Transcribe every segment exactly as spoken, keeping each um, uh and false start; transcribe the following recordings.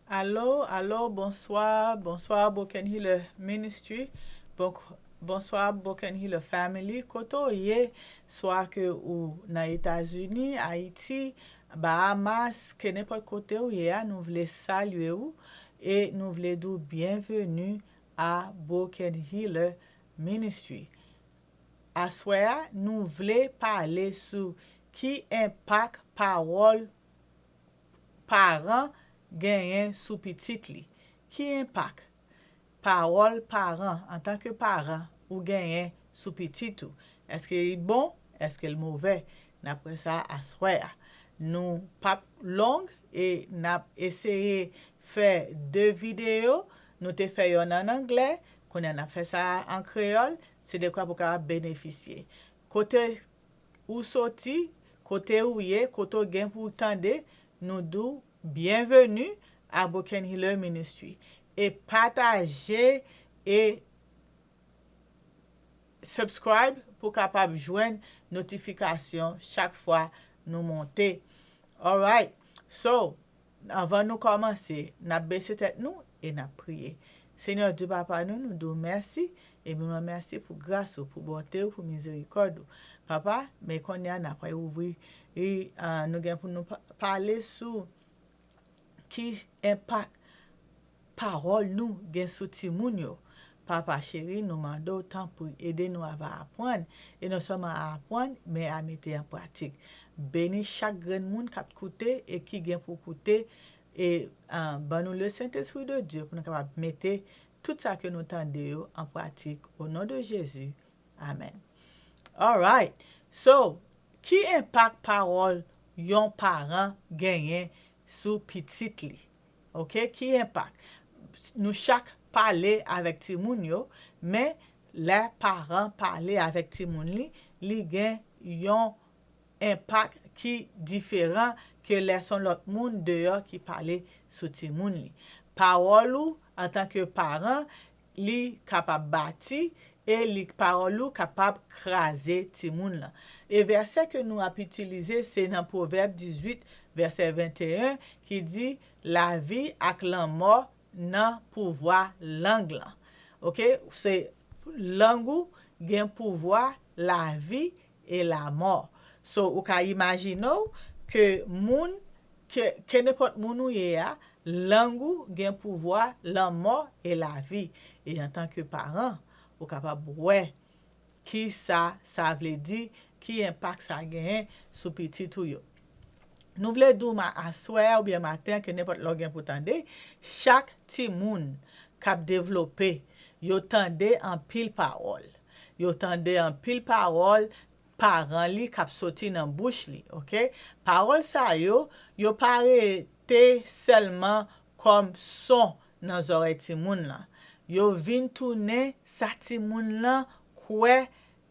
Alo, alo, bonswa, bonswa Broken Healer Ministry. Bon, bonswa Broken Healer Family. Kote w ye, swa ke ou nan Etazini, Ayiti, Bahamas, ke nenpòt kote w ye a, nou vle salye w e nou vle di w byenveni a Broken Healer Ministry. Aswè a, nou vle pale sou ki enpak pawòl paran genyen sou pitit li. Ki enpak pawòl paran, antanke paran, ou genyen sou pitit ou? Èske li bon? Èske l movè? N ap wè sa aswè a. Nou p ap long e n ap eseye fè de videyo. Nou te fè yonn an anglè, kounye a n ap fè sa an kreyòl, se dekwa pou w kapab benefisye. Kote ou soti, kote ou ye, kote w gen pou w tande, nou di w byenveni a Broken Healer Ministry. E pataje e subscribe pou w kapab jwenn notifikasyon chak fwa nou monte. Alright. So, anvan nou kòmanse, n ap bese tèt nou e n ap priye. Senyè Dye Papa nou, nou di w mèsi e nou remèsye pou gras ou, pou bonte ou, pou mizerikòd ou. Papa, men kounye a n ap ouvri, e, ah, nou gen pou nou pa- pale sou ki enpak pawòl nou gen sou timoun yo. Papa cheri, nou mande w, tanpri, ede nou a aprann, e non sèlman a aprann, men a mete an pratik. Beni chak grenn moun k ap koute e ki gen pou koute, e, ah, ban nou le Sentespri de Dye pou nou kapab mete tout sa ke nou tande yo an pratik. O non de Jezi, amèn. Alright. So, ki enpak pawòl yon paran genyen sou pitit li? Oke, ki enpak? Nou chak pale avèk timoun yo, men lè paran pale avèk timoun li, li gen yon enpak ki diferan ke lè s on lòt moun deyò ki pale sou timoun li. Pawòl ou, antanke paran, li kapab bati e li, pawòl ou kapab kraze timoun lan. E vèsè ke nou ap itilize, se nan Pwovèb dizuit, vèsè venteyen, ki di, lavi ak lanmò nan pouvwa lang lan. Oke? Se lang ou gen pouvwa lavi e lamò. So, ou ka imajine w ke moun, ke, ke nenpòt moun ou ye a, lang ou gen pouvwa lanmò e lavi. E antanke paran, ou kapab wè ki sa sa vle di, ki enpak sa genyen sou pitit ou yo. Nou vle di w ma- aswè a oubyen maten an, ke nenpòt lè w gen pou tande, chak timoun k ap devlope, yo tande anpil pawòl. Yo tande anpil pawòl paran li k ap soti nan bouch li, oke? Pawòl sa yo, yo pa rete sèlman kòm son nan zòrèy timoun lan. Yo vin tounen sa timoun lan kwè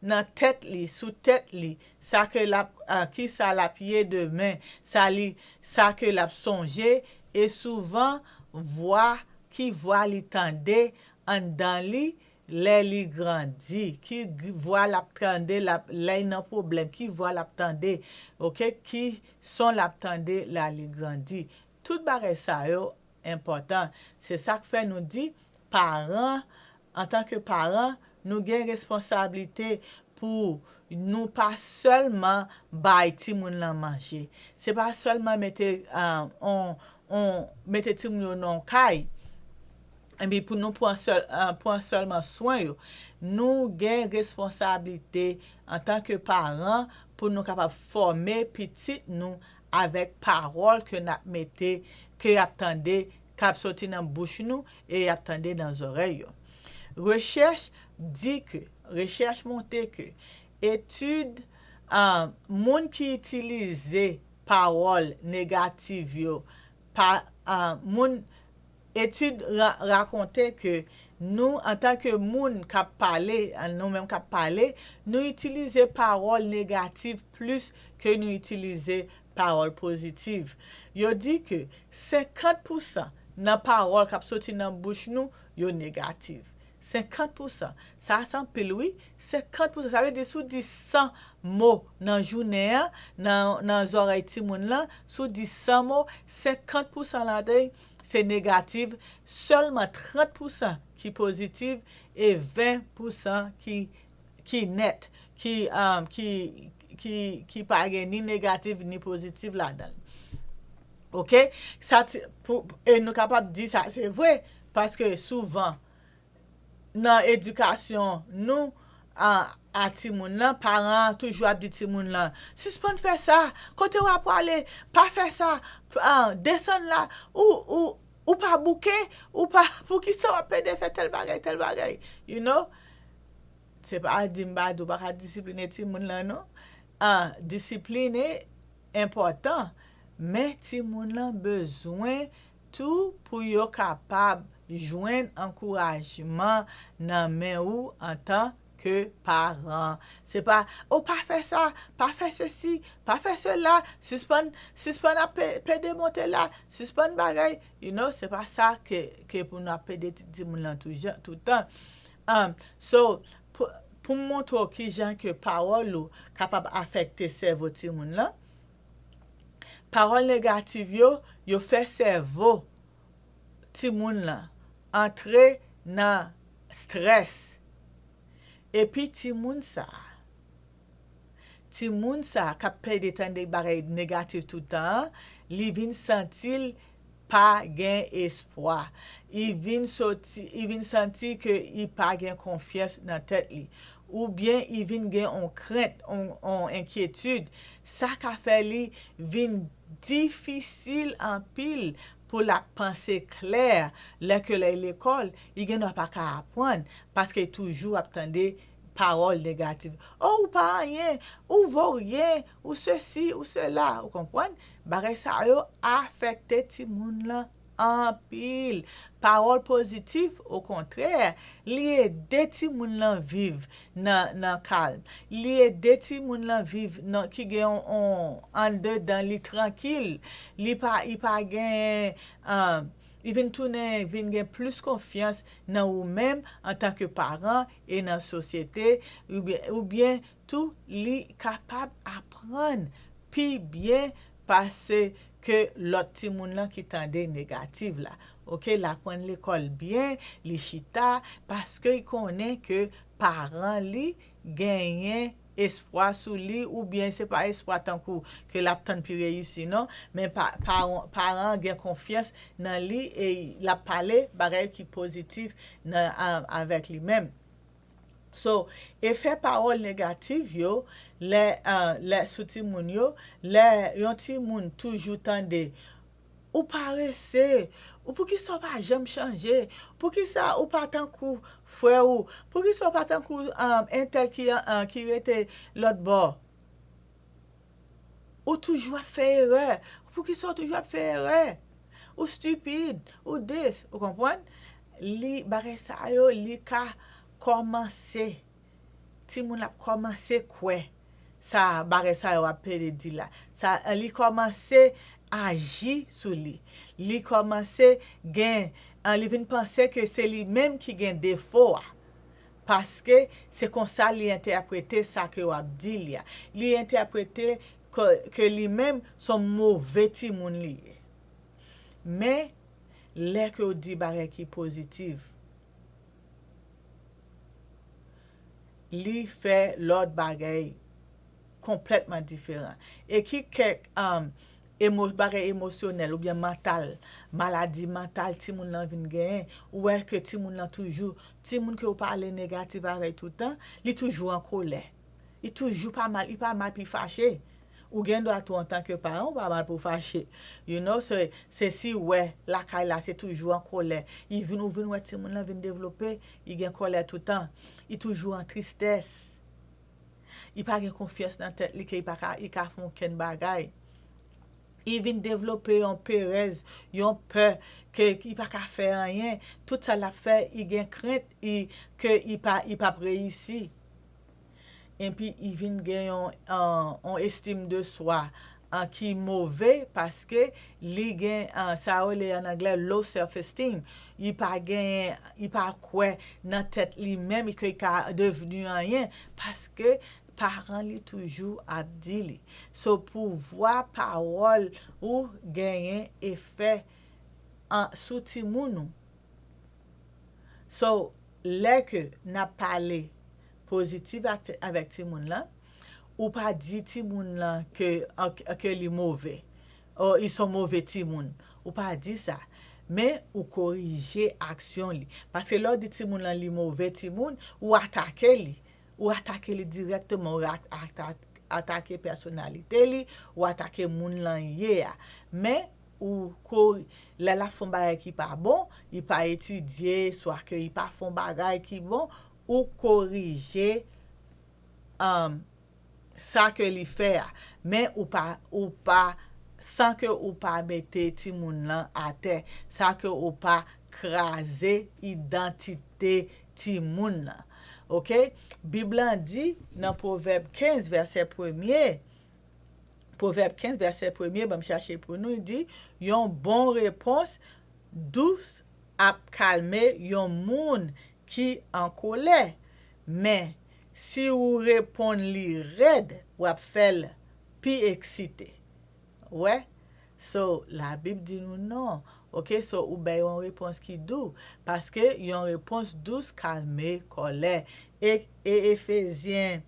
nan tèt li, sou tèt li, sa ke l ap, ah, ki sa l ap ye demen, sa li, sa ke l ap sonje, e souvan, vwa, ki vwa li tande anndan li lè li grandi, ki g- vwa l ap tande l ap, lè l nan pwoblèm, ki vwa l ap tande, oke, ki son l ap tande lè li grandi. Tout bagay sa yo enpòtan. Se sa k fè nou di, paran, antanke paran, nou gen responsablite pou nou pa sèlman bay timoun lan manje. Se pa sèlman mete, ah, on, on, mete timoun yo nan yon kay, epi pou nou pran sèl, ah, pran sèlman swen yo. Nou gen responsablite antanke paran pou nou kapab fòme pitit nou avèk pawòl ke n ap mete, ke y ap tande, k ap soti nan bouch nou e y ap tande nan zòrèy yo. Rechèch di ke, rechèch montre ke etid, ah, moun ki itilize pawòl negatif yo, pa, ah, moun, etid ra- rakonte ke nou, antanke moun k ap pale, nou menm k ap pale, nou itilize pawòl negatif plis ke nou itilize pawòl pozitif. Yo di ke senkant pousan nan pawòl k ap soti nan bouch nou, yo negatif. Senkant pousan. Sa a se anpil, wi. Senkant pousan. Sa vle di, si w di san mo nan jounen an, nan, nan zòrèy timoun lan, si w di san mo, senkant pousan ladan l se negatif, sèlman trant pousan ki pozitif e ven pousan ki, ki nèt, ki, um, ki, ki, ki pa gen ni negatif ni pozitif ladan l. Oke? Sa ti, pou, e nou kapab di sa se vre, paske souvan, nan edikasyon nou, a, a timoun lan, paran an toujou ap di timoun lan, sispann fè sa, kote w ap prale, pa fè sa, a, desann la, ou, ou, ou pa bouke, ou pa, poukisa w ap pede fè tèl bagay, tèl bagay, you know? Se pa di m pa di w pa ka disipline timoun lan, non. A, disipline enpòtan, men timoun lan bezwen tou pou yo kapab jwenn ankourajman nan men ou antan ke paran. Se pa, o, pa fè sa, pa fè sesi, pa fè sela, sispann, sispann ap pe-, pede monte la, sispann bagay, you know, se pa sa ke, ke pou n ap pede ti, timoun lan toujan, toutan. Um, so, pou, pou m montre w kijan ke pawòl ou kapab afekte sèvo timoun lan, pawòl negatif yo, yo fè sèvo timoun lan antre nan strès. Epi timoun sa a, timoun sa a k ap pede tande bagay negatif toutan an, li vin santi l pa gen espwa. Li vin soti, li vin santi ke li pa gen konfyans nan tèt li. Oubyen li vin gen yon krent, yon, yon enkyetid. Sa ka fè li vin difisil anpil pou l ap panse klè lè ke l lekòl, li gendwa pa ka aprann, paske li toujou ap tande pawòl negatif. O, ou pa anyen, ou vo ryen, ou sesi, ou sela, ou konprann? Bagay sa yo afekte timoun lan anpil. Pawòl pozitif, okontrè, li ede timoun lan viv nan, nan kalm. Li ede timoun lan viv nan, ki gen yon, yon andedan li trankil. Li pa, li pa gen, um, li vin tounen, vin gen plis konfyans nan ou menm antanke paran e nan sosyete, oubyen, oubyen tou li kapab aprann pi byen pase ke lòt timoun lan ki tande negatif la. Oke, l aprann lekòl byen, li chita, paske l konnen ke paran li genyen espwa sou li, oubyen se pa espwa tankou ke l ap tann pi reyisi, non, men pa, paran, paran an gen konfyans nan li e l ap pale bagay ki pozitif nan, a, avèk li menm. So, efè pawòl negatif yo, lè, a, lè sou timoun yo, lè yon timoun toujou tande, ou parese, ou poukisa w pa janm chanje, poukisa ou pa tankou frè ou, poukisa w pa tankou, um, entèl ki, a, ki rete lòt bò. Ou toujou ap fè erè. Poukisa w toujou ap fè erè? Ou stipid, ou dis, ou konprann? Li, bagay sa yo, li ka kòmanse. Timoun ap kòmanse kwè sa, bagay sa yo ap pede di la. Sa, li kòmanse aji sou li. Li kòmanse gen, an, li vin panse ke se li menm ki gen defo a. Paske se konsa li entèprete sa ke w ap di li a. Li entèprete ke, ke li menm se yon move timoun li ye. Men, lè ke w di bagay ki pozitif, li fè lòt bagay konplètman diferan. E ki kèk, um, emo-, bagay emosyonèl oubyen mantal, maladi mantal timoun lan vin genyen, ou wè ke timoun lan toujou, timoun ke w pale negatif avè l toutan, li toujou an kolè. Li toujou pa mal, li pa mal pou l fache. Ou gen dwa tou antanke paran, ou pa mal pou w fache. You know, se, se si w wè lakay la, se toujou an kolè. Li vin, ou vin wè timoun lan vin devlope, li gen kòlè toutan. Li toujou an tristès. Li pa gen konfyans nan tèt li ke li pa ka, li ka fè okenn bagay. Li vin devlope yon perèz, yon pè, ke li pa ka fè anyen. Tout sa l ap fè, li gen krent, li, ke li pa, li p ap reyisi. Epi li vin gen yon, yon, yon estime de soi, an ki move paske li gen an, sa yo rele an anglè low self esteem. Li pa genyen, li pa kwè nan tèt li menm ke li ka devni anyen paske paran li toujou ap di li. So pouvwa pawòl ou genyen efè an, sou timoun ou. So lè ke n ap pale pozitif ak, avèk timoun lan, ou pa di timoun lan ke, ke li move. Oh, ils sont mauvais timoun. Ou pa di sa. Men ou korije aksyon li. Paske lè w di timoun lan li move timoun, ou atake li. Ou atake li dirèkteman, ou rak- atak- atake pèsonalite li, ou atake moun lan ye a. Men ou kori- lè l ap fè yon bagay ki pa bon, li pa etidye, swa ke li pa fè yon bagay ki bon, ou korije um, sa ke li fè a. Men ou pa, ou pa, san ke ou pa mete timoun lan atè, sa ke ou pa kraze idantite timoun lan. Oke? Bib lan di nan Pwovèb kenz vèsè premye, Pwovèb kenz vèsè premye, ban m chache pou nou, li di, yon bon repons dous ap kalme yon moun ki an kolè, men si ou reponn li rèd, w ap fè l pi eksite. Wè? So, Labib di nou non. Oke, so ou bay yon repons ki dou, paske yon repons dous kalme kòlè. E, e Efezyen,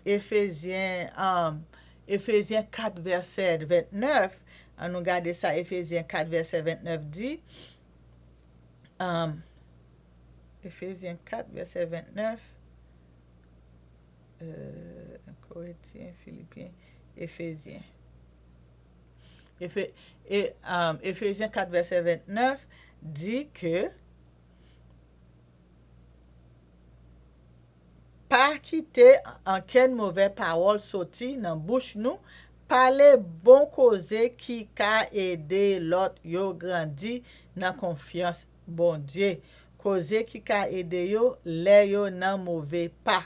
Efezyen, um, Efezyen kat vèsè vennèf, an nou gade sa Efezyen kat vèsè vennèf di. Um, Efezyen kat vèsè vennèf, euh, Korentyen, Filipyen, Efezyen. Efe, e, um, Efezyen kat vèsè vennèf di ke pa kite ankenn movè pawòl soti nan bouch nou, pale bon koze ki ka ede lòt yo grandi nan konfyans Bondye. Koze ki ka ede yo lè yo nan move pa.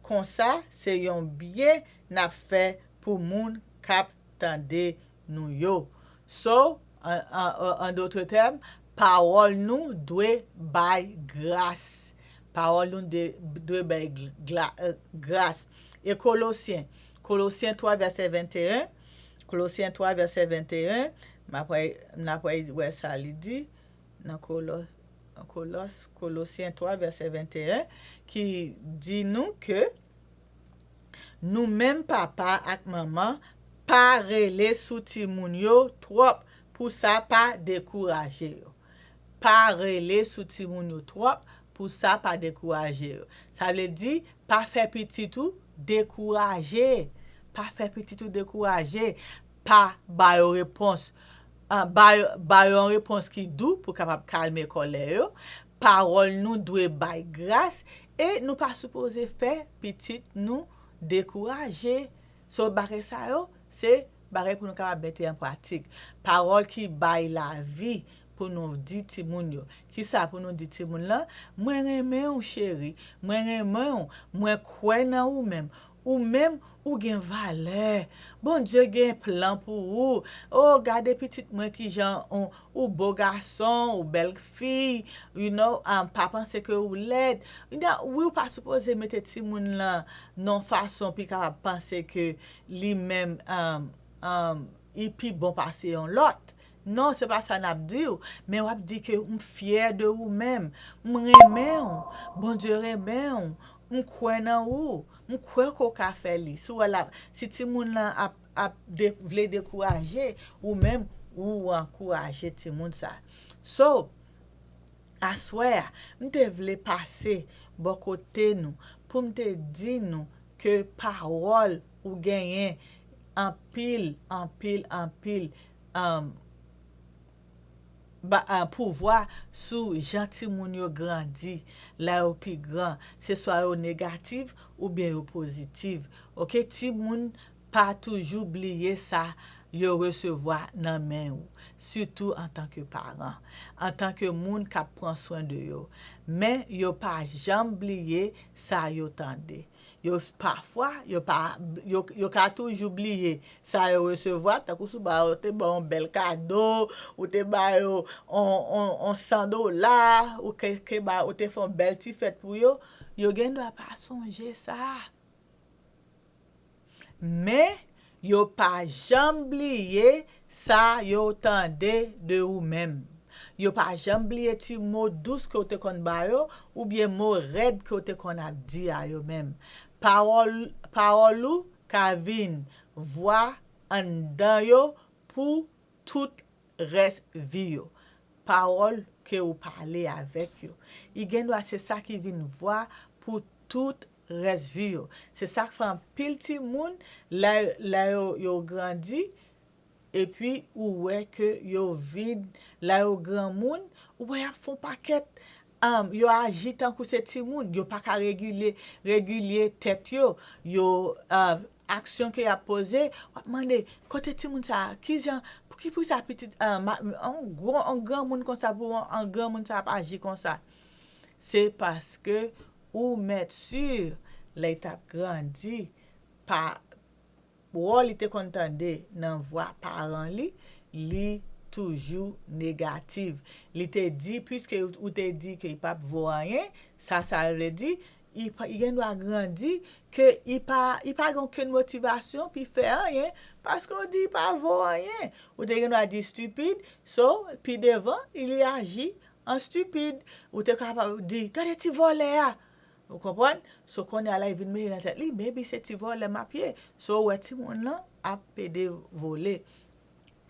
Konsa, se yon byen n ap fè pou moun k ap tande nou yo. So, an, an, an, an dòt tèm, pawòl nou dwe bay gras. Pawòl nou de, dwe bay gla, euh, gras. E Kolosyen, Kolosyen twa vèsè venteyen, Kolosyen twa vèsè venteyen, m ap wè, n ap wè, wè sa li di nan Kolo, nan Kolos, Kolosyen twa vèsè venteyen, ki di nou ke nou menm papa ak manman, pa rele sou timoun yo twòp pou sa pa dekouraje yo. Pa rele sou timoun yo twòp pou sa pa dekouraje yo. Sa vle di, pa fè pitit ou dekouraje. Pa fè pitit ou dekouraje. Pa ba yo repons. Ah, ba yo, ba yo yon repons ki dou pou kapab kalme kòlè yo. Pawòl nou dwe bay gras e nou pa sipoze fè pitit nou dekouraje. So, bagay sa yo, se bagay pou nou kapab mete an pratik. Pawòl ki bay lavi pou nou di timoun yo. Kisa pou nou di timoun lan? Mwen renmen w, cheri. Mwen renmen w. Mwen kwè nan ou menm. Ou menm, ou gen valè. Bondye gen plan pou ou. Oh, gade pitit mwen kijan ou, ou bo gason, ou bèl fi, you know, um, pa panse ke ou lèd. You know, wi, ou pa sipoze mete timoun lan nan fason pou li kapab panse ke li menm, um, um, li pi bon pase yon lòt. Non, se pa sa n ap di w, men w ap di ke m fyè de ou menm, m renmen w, Bondye renmen w, m kwè nan ou, m kwè ke w ka fè li. Si w wè l ap, si timoun lan ap, ap de, vle dekouraje, ou menm, ou ankouraje timoun sa. So, aswè a, m te vle pase bò kote nou pou m te di nou ke pawòl ou genyen anpil, anpil, anpil, um, ba, uh, pouvwa sou jan timoun yo grandi lè yo pi gran, se swa yo negatif oubyen yo pozitif. Oke, timoun pa toujou bliye sa yo resevwa nan men ou, sitou antanke paran, antanke moun k ap pran swen de yo. Men yo pa janm bliye sa yo tande. Yo pafwa, yo pa, yo, yo ka toujou bliye sa yo resevwa, tankou si w ba yo, te ba yon bèl kado, ou te ba yo on, on, on san dola, ou ke, ke ba, ou te fè yon bèl ti fèt pou yo, yo gen dwa pa sonje sa. Men, yo pa janm bliye sa yo tande de ou menm. Yo pa janm bliye ti mo dous ke w te konn ba yo, oubyen mo rèd ke w te konn ap di a yo menm. Pawòl, pawòl ou ka vin vwa anndan yo pou tout rès vi yo. Pawòl ke ou pale avèk yo. I gen dwa se sa ki vin vwa pou tout rès vi yo. Se sa k fè anpil timoun, lè, lè yo, yo grandi, epi ou wè ke yo vin, lè yo granmoun, ou wè y ap fè yon pakèt, um, yo aji tankou se timoun, yo pa ka regilye, regilye tèt yo, yo, uh, aksyon ke y ap poze, w ap mande, kote timoun sa a? Kijan, pou ki pou sa pitit, uh, ma, yon gwo, yon granmoun konsa, pou yon, yon granmoun sa ap aji konsa? Se paske ou mèt si, lè l t ap grandi, pa, wòl li te konn tande nan vwa paran li, li toujou negatif. Li te di, piske ou, ou te di ke li p ap vo anyen, sa, sa vle di, li pa, li gen dwa grandi ke li pa, li pa gen okenn motivasyon pou l fè anyen, paske ou di li pa vo anyen. Ou te gen dwa di stipid, so, pi devan, li aji an stipid. Ou te kapab di, gade ti vòlè a! Ou konprann? So, kounye a la, li vin mete nan tèt li, maybe se ti vòlè m ap ye. So, ou wè timoun lan ap pede vole.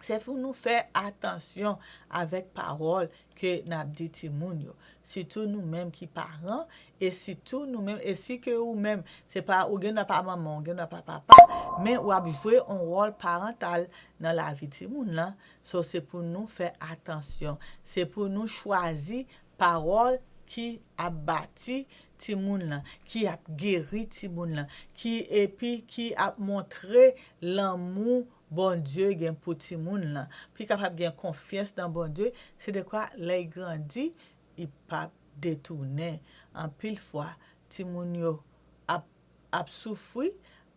Se pou nou fè atansyon avèk pawòl ke n ap di timoun yo. Sitou nou menm ki paran, e sitou nou menm, e si ke ou menm, se pa, ou gen dwa pa manman, ou gen dwa pa papa, men w ap jwe yon wòl parantal nan lavi timoun lan. So, se pou nou fè atansyon. Se pou nou chwazi pawòl ki ap bati timoun lan, ki ap geri timoun lan, ki, epi ki ap montre lanmou Bondye gen pou timoun lan. Pou l kapab gen konfyans nan Bondye, se dekwa lè l grandi, li p ap detounen. Anpil fwa, timoun yo ap, ap soufri,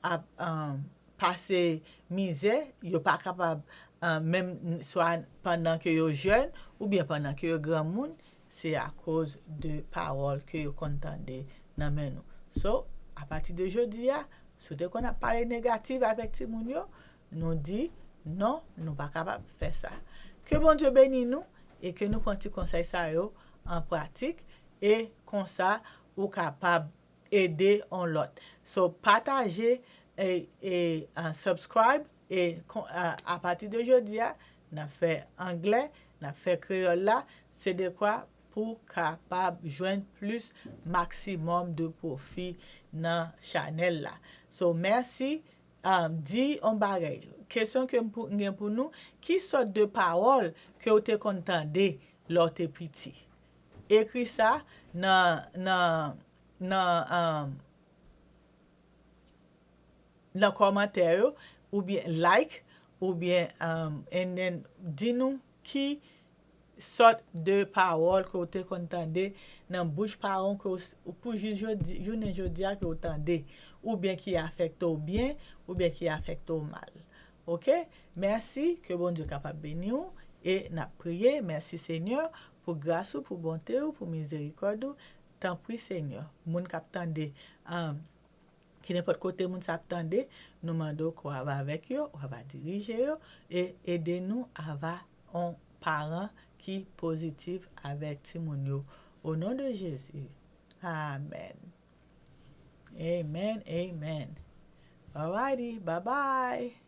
ap, um, pase mizè, yo pa kapab, um, menm swa pandan ke yo jèn oubyen pandan ke yo granmoun, se akoz de pawòl ke yo konn tande nan men nou. So, apati de jodi a, si w te konn ap pale negatif avèk timoun yo, nou di, non, nou pa kapab fè sa. Ke Bondye beni nou e ke nou pran ti konsèy sa yo an pratik, e konsa ou kapab ede yon lòt. So, pataje e, e, uh, subscribe, e kon, uh, apati de jodi a, n ap fè anglè, n ap fè kreyòl la, se dekwa pou kapab jwenn plis maksimòm de pwofi nan chanèl la. So, mèsi. Um, di yon bagay. Kesyon ke m pou, m gen pou nou, ki sòt de pawòl ke w te konn tande lè w te piti? Ekri sa nan, nan, nan, um, nan kòmantè yo, oubyen like, oubyen, um, and then, di nou ki sòt de pawòl ke w te konn tande nan bouch paran w ke w s-, pou jis jodi, jounen jodi a ke w tande, oubyen ki afekte w byen, oubyen ki afekte w mal. Oke? Mèsi, ke Bondye kapab beni w, e n ap priye. Mèsi, Senyè, pou gras ou, pou bonte ou, pou mizerikòd ou. Tanpri, Senyè, moun k ap tande, um, ki nenpòt kote moun sa ap tande, nou mande w ke w ava avèk yo, w ava dirije yo, e ede nou ava yon paran ki pozitif avèk timoun yo. O non de Jezi. Amèn. Amen, amen. Alrighty, bye bye.